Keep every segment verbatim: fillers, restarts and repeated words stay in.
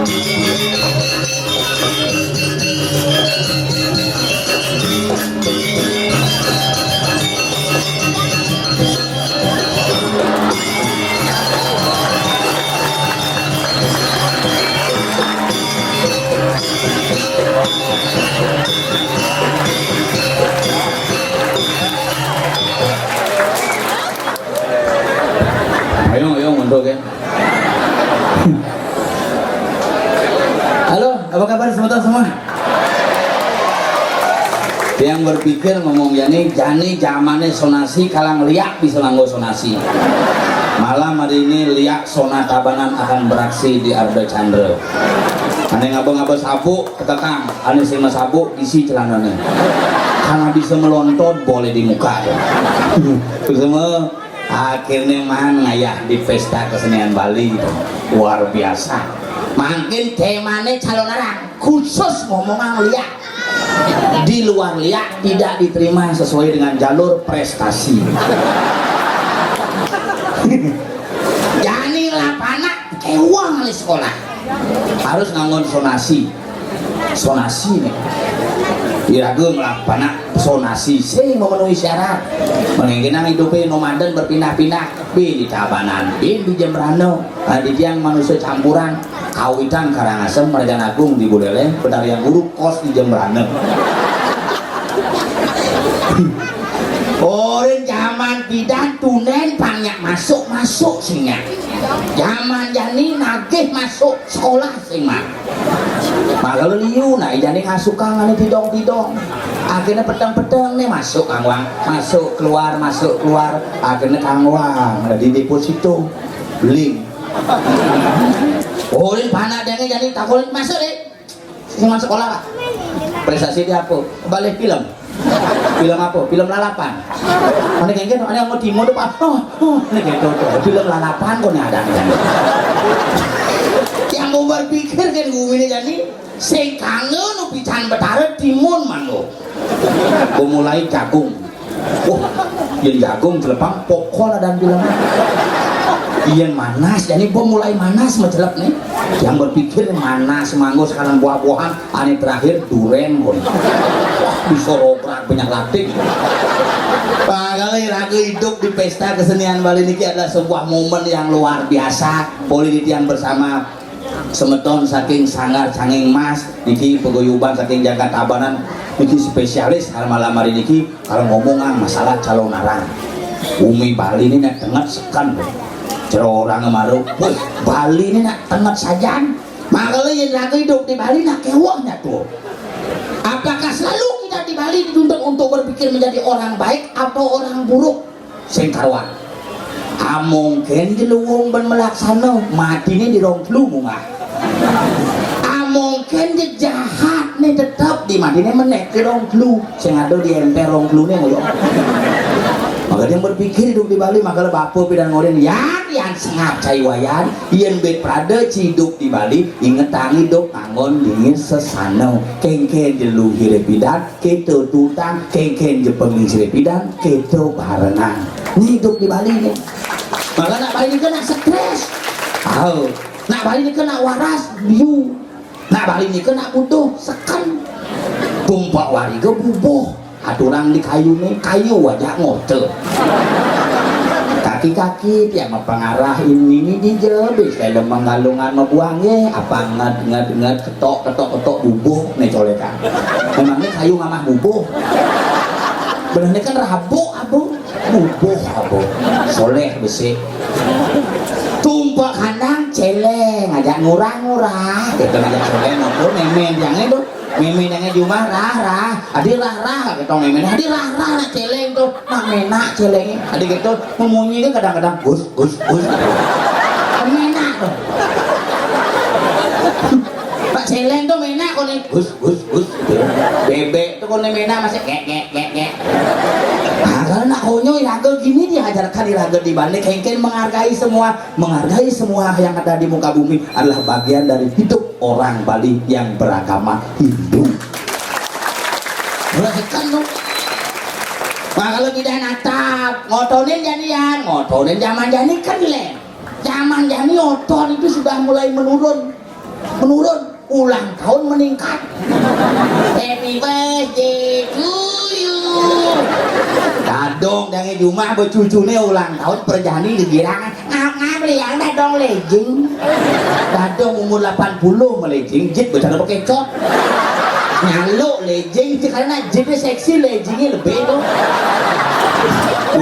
Ayo, ayo, mundur, ya. Halo, apa kabar semeton semua? Tiang berpikir ngomong jani, jani jamané sonasi, kalang liak bisa nganggo sonasi. Malam hari ini liak Sona Tabanan akan beraksi di Ardha Candra. Ané ngaba-ngaba sabuk, ketekang, ané sing masabuk, isi celanané. Karena bisa melontot, boleh di muka. Terus semua Akhirnya man ngayah di pesta kesenian Bali. Luar biasa. Mangkin temané calonarang khusus ngomongang liak. Di luar liak tidak diterima sesuai dengan jalur prestasi. Jani lah panak kéweh ngalih sekolah. Harus nganggon sonasi. Sonasi nih. Iraga ngelah panak sonasi sing memenuhi syarat. Mengenggenang hidupé nomaden berpindah-pindah. Bin di Tabanan, bin di Jembrana. Nah, di tiang manusia campuran, kawitan Karangasem, Merajana Agung di Buleleng, Betarian Guru kos di Jembrana. Orang zaman pidan tunen panyak masuk-masuk sinyak. Zaman jani nagih masuk sekolah sing mah. Makala liu, nah, jani ngasukang ané tidong-tidong. Akhirnya peteng-peteng nih masuk kangwang, masuk keluar, masuk keluar. Akhirnya kangwang, jadi deposito, link. Ulin panak dengé jani takon masuk deh. Sing sekolah, Pak. Prestasi dia apa? Balik film. Film apa? Film lalapan. Ané kéngkén, ané mau timun tuh, Pak. Oh, oh, ini gitu tuh. Film lalapan kok nih ada. Yang mau berpikir kan guminé jani, sing kanggo nu pican Betara timun manggo. Gua mulai jagung. Wah, yang jagung celepang pokol ada bilang. Iya manas, jadi gua mulai manas mencelep nih. Yang berpikir manas manggo sekarang buah-buahan, ané terakhir duren pun. Wah, bisa robrak banyak latih. Pak, kalau ragu hidup di pesta kesenian Bali niki adalah sebuah momen yang luar biasa. Polih titiang bersama semeton saking Sanggar Canging Mas, niki paguyuban saking Jagat Tabanan, niki spesialis hal malam hari niki kalau ngomongan masalah calonarang. Umi Bali ini nak tenget seken. Cara orang maru, wih, Bali ini nak tenget sajan. Makanya yang ragu hidup di Bali nak kéweh nya tuh. Apakah selalu kita di Bali dituntut untuk berpikir menjadi orang baik atau orang buruk? Sing karuan. Amongkén jé luung ben melaksana, matiné di rong telu munggah. Amongkén jé jahat né tetep di matiné menék di rong telu. Sing ada di émpér rong teluné ngoyong. Maka dia berpikir hidup di Bali, maka bapa pidan ngorin, yan, yan sengap cai wayan, yén bet prada ci hidup di Bali, ingetang hidup anggon dingin sesana. Kéngkén jé luhiré pidan, kéto tutang, kéngkén jé pengisi pidan, kéto barengan. Ini hidup di Bali nih. Malah nak Bali nika nak stres. Tahu. Nak Bali nika nak waras, liu. Nak Bali nika nak butuh, seken. Tumpak wariga bubuh. Aturang di kayu nih, kayu aja ngote. Kaki-kaki tiap mapangarah ini nih di jebis, kayak lemang galungan mabuang ye, apa nged, nged, nged, ketok, ketok, ketok, bubuh, nih colekan. Memangnya kayu ngamah bubuh? Benernya kan rabuk, abu. Bubuh, abu. Soleh, besi. Tumpak kandang, celeng, aja ngurah-ngurah. Gitu, aja celeng, ngobrol, nemen, yang itu. Mémé nang jumah rah, rah. Adi rah, rah, gitu mémé. Adi rah, rah, nak celeng tuh. Nak ménak celeng. Adi gitu, memunyi kan kadang-kadang gus, gus, gus. Ménak tuh. Nak celeng tuh ménak kok nih. Gus, gus, gus. Bébék tuh kok nih ménak masih gek, gek, gek, gek. Nah, kalau nak konyol raga gini diajarkan di raga di balik, kéngkén menghargai semua, menghargai semua yang ada di muka bumi adalah bagian dari hidup orang Bali yang beragama Hindu. Perhatikan tuh. Nah, kalau tidak natap, ngotonin janian, ngotonin zaman jani kan lé. Zaman jani otot itu sudah mulai menurun. Menurun, ulang tahun meningkat. Happy birthday to you. Dadong dangé jumah becucuné ulang tahun, perjani gegirangan. Ngap-ngap liang dadong lejing. Dadong umur delapan puluh melejing, jit becara bekecot. Nyaluk lejing, cik karena jitnya seksi, lejingnya lebih tuh.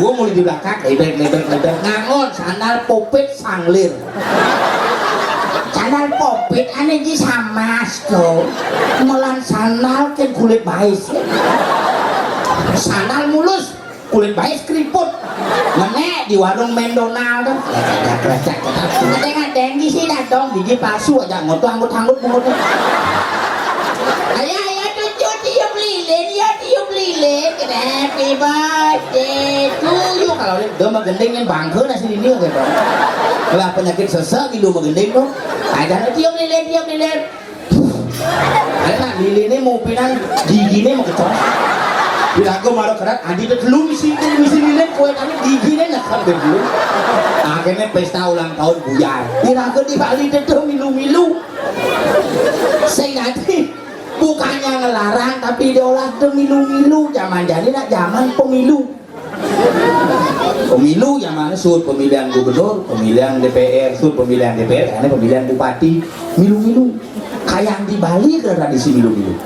Gua mulai di belakang, lebek, lebek, lebek. Ngangon, sandal popit, sanglir. Sandal popit, aneh ji samas tuh. Melan sandal kan kulit bais. Sandal mulus, kulit bais keriput. Menek di warung McDonald tuh. Ada nggak dengki sih, dadong gigi palsu aja, ngotoh anggut-anggut mulutnya. Ayo, ayo, cucu, tiup lilin, ya, tiup lilin. Happy birthday to you. Kalau dia mah gending yang bangke nasi ini gitu. Lah, penyakit sesek gitu mah gending tuh. Ayo, tiup lilin, tiup lilin. Ayo, nah, lilinnya mau pinang, giginya mau kecos. Bila aku marah kerat, adi tuh lu misi, misi lilin, kue tadi giginya nyekap deh dulu. Akhirnya pesta ulang tahun buyar. Bila aku di Bali tuh milu-milu. Sing dadi bukannya ngelarang, tapi diolah tuh milu-milu. Zaman jadi nak zaman pemilu. Pemilu zaman suut pemilihan gubernur, pemilihan D P R, suut pemilihan D P R, karena pemilihan bupati, milu-milu. Kayak di Bali ke tradisi milu-milu.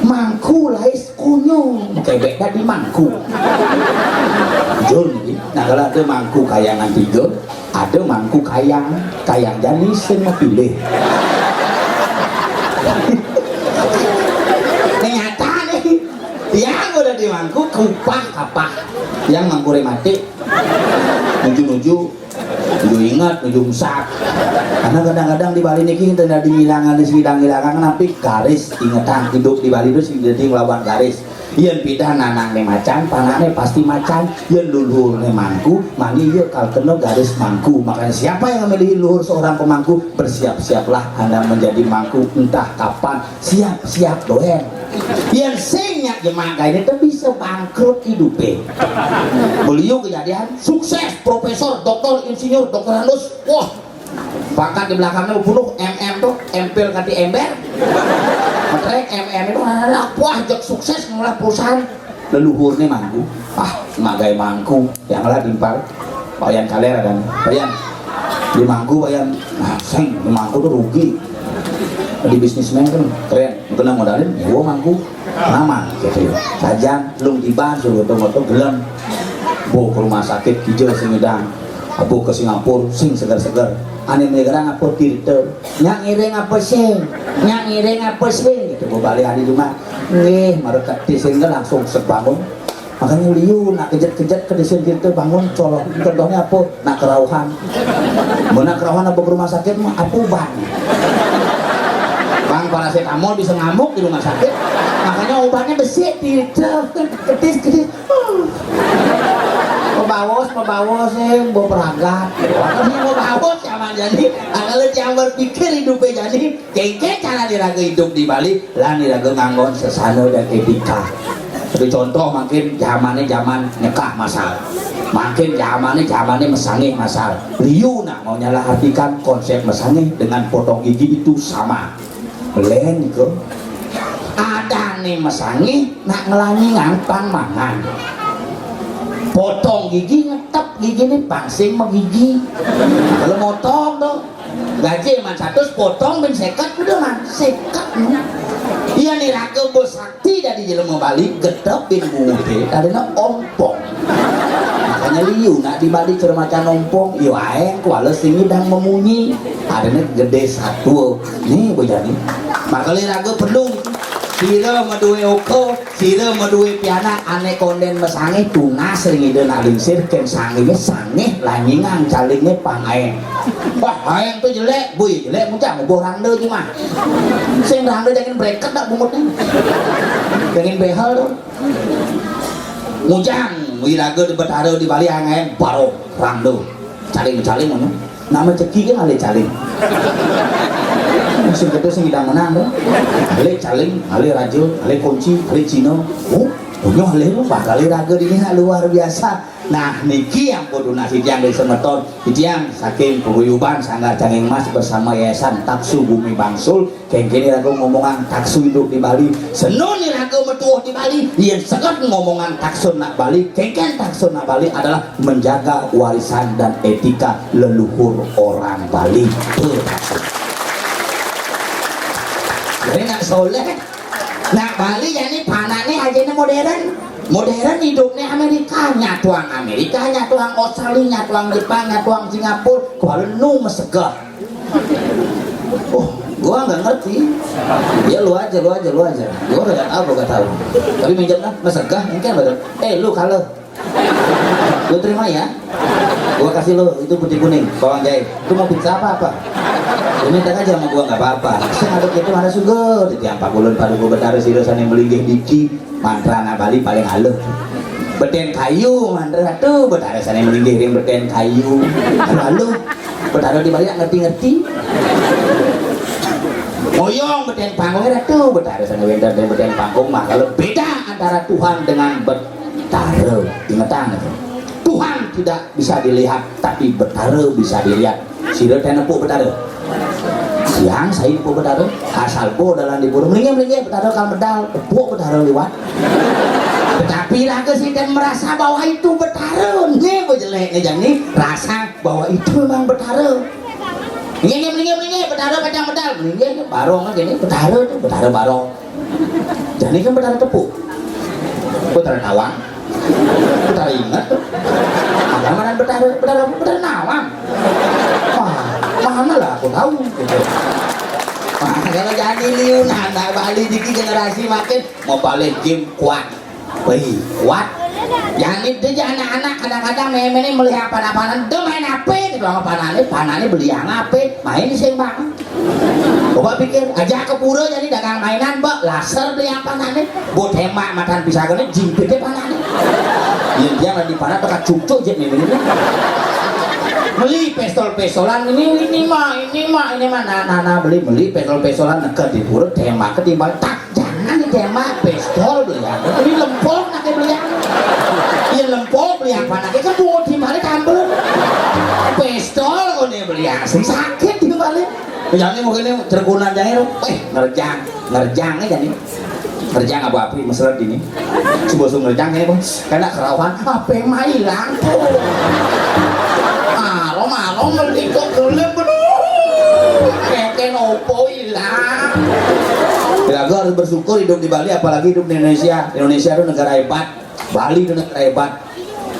Mangku lais kunyung, kebek tadi mangku. Jul nih. Nah, kalau ada mangku kayangan tiga, ada mangku kayang, kayang jani sing mau pilih. Ini nyata nih. Yang udah di mangku, kupah kapah. Yang mangku rematik, nuju-nuju, nuju ingat, nuju mesak. Karena kadang-kadang di Bali niki, kita dari ngilangan, di sidang ngilangan, tapi garis ingetan hidup di Bali itu sih jadi ngelawan garis. Yen pidan anakne macan, panakne pasti macan. Yen luluhurne mangku, mangke iya kal kena garis mangku. Makanya siapa yang memilih luhur seorang pemangku, bersiap-siaplah Anda menjadi mangku entah kapan. Siap-siap doen. Yen sing nyak jemak gaene teu bisa bangkrut hidupe. Beliau kejadian sukses, profesor, doktor, insinyur, doktorandus. Wah, pangkat di belakangnya bunuh M M tuh, M Phil kati ember. Metrek M M itu anak, wah, jek sukses ngolah perusahaan. Leluhurnya mangku. Ah, magai mangku. Yang lah timpal. Payan kaler kan. Payan. Di mangku, payan. Nah, seng, di mangku tuh rugi. Di bisnismen kan keren. Kena modalin, ya gua mangku. Aman gitu ya. Sajan lung tiban suruh gotong-gotong gelem. Bo ke rumah sakit, kija sing ngidang. Abo ke Singapura sing seger-seger. Ane nyegerang apa Tirta? Nyak ngiring apa sing? Nyak ngiring apa sing? Gitu. Bo balik hari rumah. Nggih, mara keti sing langsung sebangun. Makanya liu nak kejet-kejet ke desin Tirta bangun, colok. Contohnya apa? Nak kerauhan. Mau nak kerauhan apa ke rumah sakit mah? Apa uban? Bang, paracetamol bisa ngamuk di rumah sakit. Makanya obatnya besi, Tirta. Ketis, ketis. Pebawos, pebawos, eh, mau peragat. Pokoknya pebawos sama jadi. Kalau yang berpikir hidupnya jadi, kengke cara diraga hidup di Bali, lah diraga nganggon sesana dan etika. Tapi contoh, makin zamannya zaman nyekah masal. Makin zamannya zamannya mesangih masal. Liu nak mau nyalah artikan konsep mesangih dengan potong gigi itu sama. Lain ke. Ada nih mesangih nak ngelangi ngampang mangan. Potong gigi, ngetep gigi nih, pangsing megigi. Kalau motong tuh, gaji man seratus, potong ben seket, udah man seket. Iya nih, raga bos sakti dari jelema Bali, getep ben bungut, tadi na ompong. Makanya liu nak di Bali cara macan ompong, yo aeng kuala sing dan memunyi. Adanya gede satu nih bojani. Makanya raga perlu sira madue oko, sira madue pianak, ane konden mesangih tunas ring ida nak lingsir, ken sangihnya sangih lanyingang calingne pangaen. Wah, aeng tuh jelek, bui jelek, muncak ngubuh rangda cuma. Sing rangda jangan breket dak bungutnya. Jangan behel tuh. Mujang, wiraga di Betara di Bali angaen baru rangda. Caling-caling ngono. Nama ceki kan alih caling. Musim kedua sing idang menang tuh. Alih caling, alih raja, alih kunci, alih Cina. Oh, Nyoh lih bakal raga dini luar biasa. Nah, niki ampun tunas titiang dari semeton, titiang saking paguyuban Sanggar Canging Mas bersama Yayasan Taksu Bumi Bangsul. Kengken raga ngomongang taksu induk di Bali. Senun raga metuuh di Bali, yen seket ngomongang taksu nak Bali, kengken taksu nak Bali adalah menjaga warisan dan etika leluhur orang Bali. Tuh, taksu. Jadi nak soleh, nak Bali jani panakne ajene modern. Modern hidupne Amerika, nyatuang Amerika, nyatuang Australia, nyatuang Jepang, nyatuang Singapura, kuala nu mesegah. Oh, gua nggak ngerti. Ya lu aja, lu aja, lu aja. Gua nggak tahu, gua nggak tahu. Tapi minjem lah, mesegah mungkin betul. Eh, lu kalah. Lu terima ya. Gua kasih lu itu putih kuning, bawang jahe. Itu mau pizza apa apa? Lu minta aja sama gua nggak apa-apa. Sing ada gitu mana suga. Titiang pakulun paduka betara sira sane melinggih diki. Mantra anak Bali paling aluh. Beten kayu, mantra ratu, betara sane melinggih ring beten kayu. Aluh-aluh. Betara di Bali ngerti-ngerti. Moyong beten panggung ratu, betara sane wenten ring beten panggung mah kalau beda antara Tuhan dengan betara. Ingetan itu. Tuhan tidak bisa dilihat, tapi betara bisa dilihat. Sira ten nepuk betara. Siang saya nepuk betara. Asal po dalam di burung melinggih-melinggih betara kal medal, tepuk betara liwat. Tetapi raga siten merasa bahwa itu betara. Nih, bu jelek nih, jani rasa bahwa itu memang betara. Melinggih, melinggih, melinggih, betara pacang medal. Melinggih, barong kan gini, betara tuh, betara barong. Jani kan betara tepuk. Betara tawang. Betara inget. Ada mana betara, betara, betara nawang. Wah, mana lah aku tahu gitu. Wah, kalau jadi liunan, nah, Bali diki generasi makin mau balik game kuat. Wih, kuat. Yang itu aja anak-anak kadang-kadang main-main melihat apa-apaan, dia main apa gitu, apa panane, panane beli yang apa, main sih bang. Coba pikir, aja ke pura jadi dagang mainan, mbak, laser beli yang panane, buat hemat matan pisagane, jimpitnya panane. Iya, dia nggak dipanah, tekan cucuk aja main ini. Beli pistol-pistolan ini, ini mah, ini mah, ini mah, nah, nah, nah, beli, beli pistol-pistolan, neket di pura, tembak, ketimbang, tak, jangan ditembak, pistol beli ya. Ini lempol, nak beli ya. Iya, lempol, beli apa, nak, itu bungut di mana, tambel. Pistol, kok dia beli ya, sakit di mana. Yang ini mungkin ini cerkunan yang ini, eh, ngerjang, ngerjang aja nih. Ngerjang apa api mesra gini. Coba suruh ngerjang ini, Bang. Kena kerauhan, apa yang mailang? Arom-arom mending kok gelem, aduh. Keke nopo ilang. Ya, gua harus bersyukur hidup di Bali, apalagi hidup di Indonesia. Indonesia itu negara hebat. Bali itu negara hebat.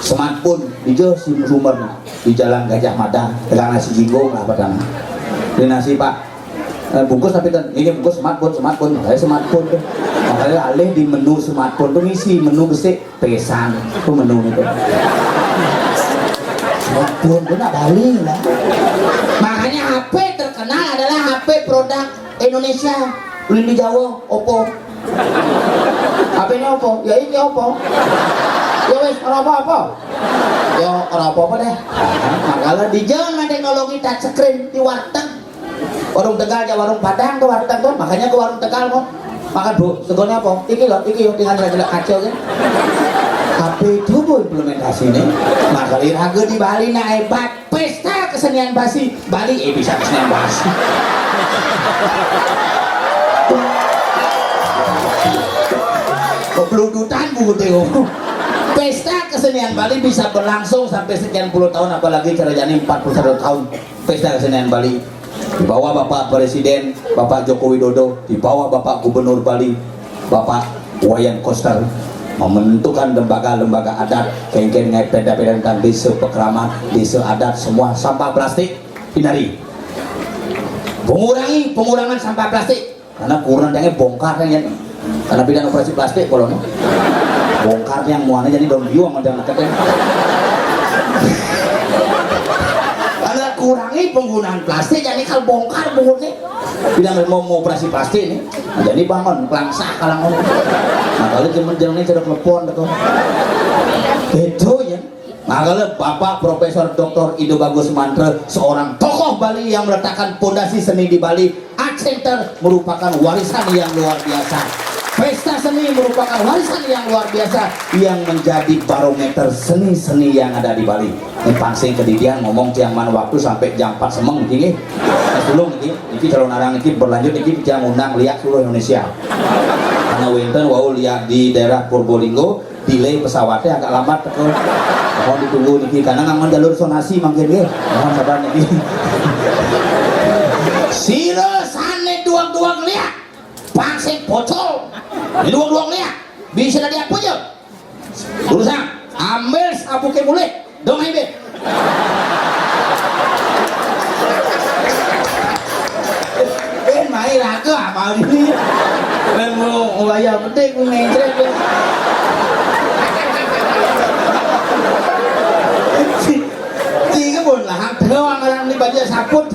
Smartphone, hijau sumber di Jalan Gajah Mada, tegang nasi jinggung lah pertama. Di nasi, Pak. Eh, bungkus tapi ten, ini bungkus smartphone, smartphone, saya smartphone tuh. Makanya alih di menu smartphone tuh ngisi menu besik pesan tuh menu itu. Smartphone tuh nak Bali lah. Makanya H P terkenal adalah H P produk Indonesia. Beli di Jawa, Oppo. H P ini Oppo, ya ini Oppo. Ya wes, ora apa-apa. Ya ora apa-apa deh. Nah, kalau di Jawa teknologi touchscreen di warteg. Warung Tegal aja, warung Padang tuh warteg tuh, makanya ke warung Tegal mau makan bu, segonya apa? Iki loh, iki yang tinggal jelek kaca kan. Tapi itu bu implementasinya. Maka iraga di Bali nak hebat, pesta kesenian Basi, Bali eh bisa kesenian Basi. Kok peludutan bu Teo. Pesta kesenian Bali bisa berlangsung sampai sekian puluh tahun, apalagi cara jani empat puluh satu tahun pesta kesenian Bali. Di bawah Bapak Presiden, Bapak Joko Widodo, di bawah Bapak Gubernur Bali, Bapak Wayan Koster, menentukan lembaga-lembaga adat, kengken ngai peda-peda tentang desa pekraman, desa adat, semua sampah plastik hindari. Mengurangi pengurangan sampah plastik. Karena kurang denge bongkar ya. Karena bidang operasi plastik kalau no. Bongkar yang muanya jadi dong biu sama dong deket ya. Karena kurangi penggunaan plastik, jadi kalau bongkar bungut nih. Bidang mau, mau operasi plastik nih. Nah, jadi bangun, kelangsah kalau ngono. Nah, kalau cuma jalan ini sudah telepon tuh. Itu ya. Nah, kalau Bapak Profesor Doktor Ido Bagus Mantra, seorang tokoh Bali yang meletakkan pondasi seni di Bali, Art Center merupakan warisan yang luar biasa. Pesta Seni merupakan warisan yang luar biasa yang menjadi barometer seni-seni yang ada di Bali. Ini pangsing kedidian ngomong tiang man waktu sampai jam empat semeng, nggih. Mas Tulung niki, niki calon arang niki berlanjut niki tiang undang liak seluruh Indonesia. Karena wénten wau liak di daerah Probolinggo, delay pesawatnya agak lambat teko. Mohon ditunggu niki karena ngangon jalur zonasi mangkin nggih. Mohon sabar niki. Sira sané duwag-duwag liak, pangsing pocol. Duwag-duwag liak. Bisa dadi apa aja? Urusan ambil sabuké mulih. Dong ae, Beb. Eh, main raga apa ini? Memang wayah petik ngéncrét. Tiga pun lah, doang orang ini baju saput.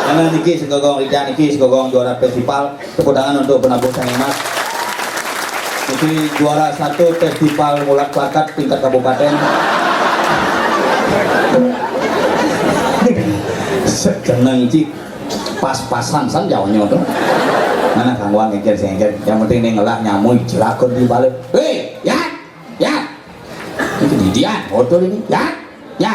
Karena niki segogong Rida niki segogong juara festival. Tepuk tangan untuk penabuh sang emas. Niki juara satu festival mulat klakat tingkat kabupaten. Seneng cik, pas-pasan san jauhnya tuh. Mana kangguan ngéngkér sengkér. Yang penting nih ngelah nyamui jelakun di balik. Hei, ya, ya. Ini kedidian, motor ini, ya, ya.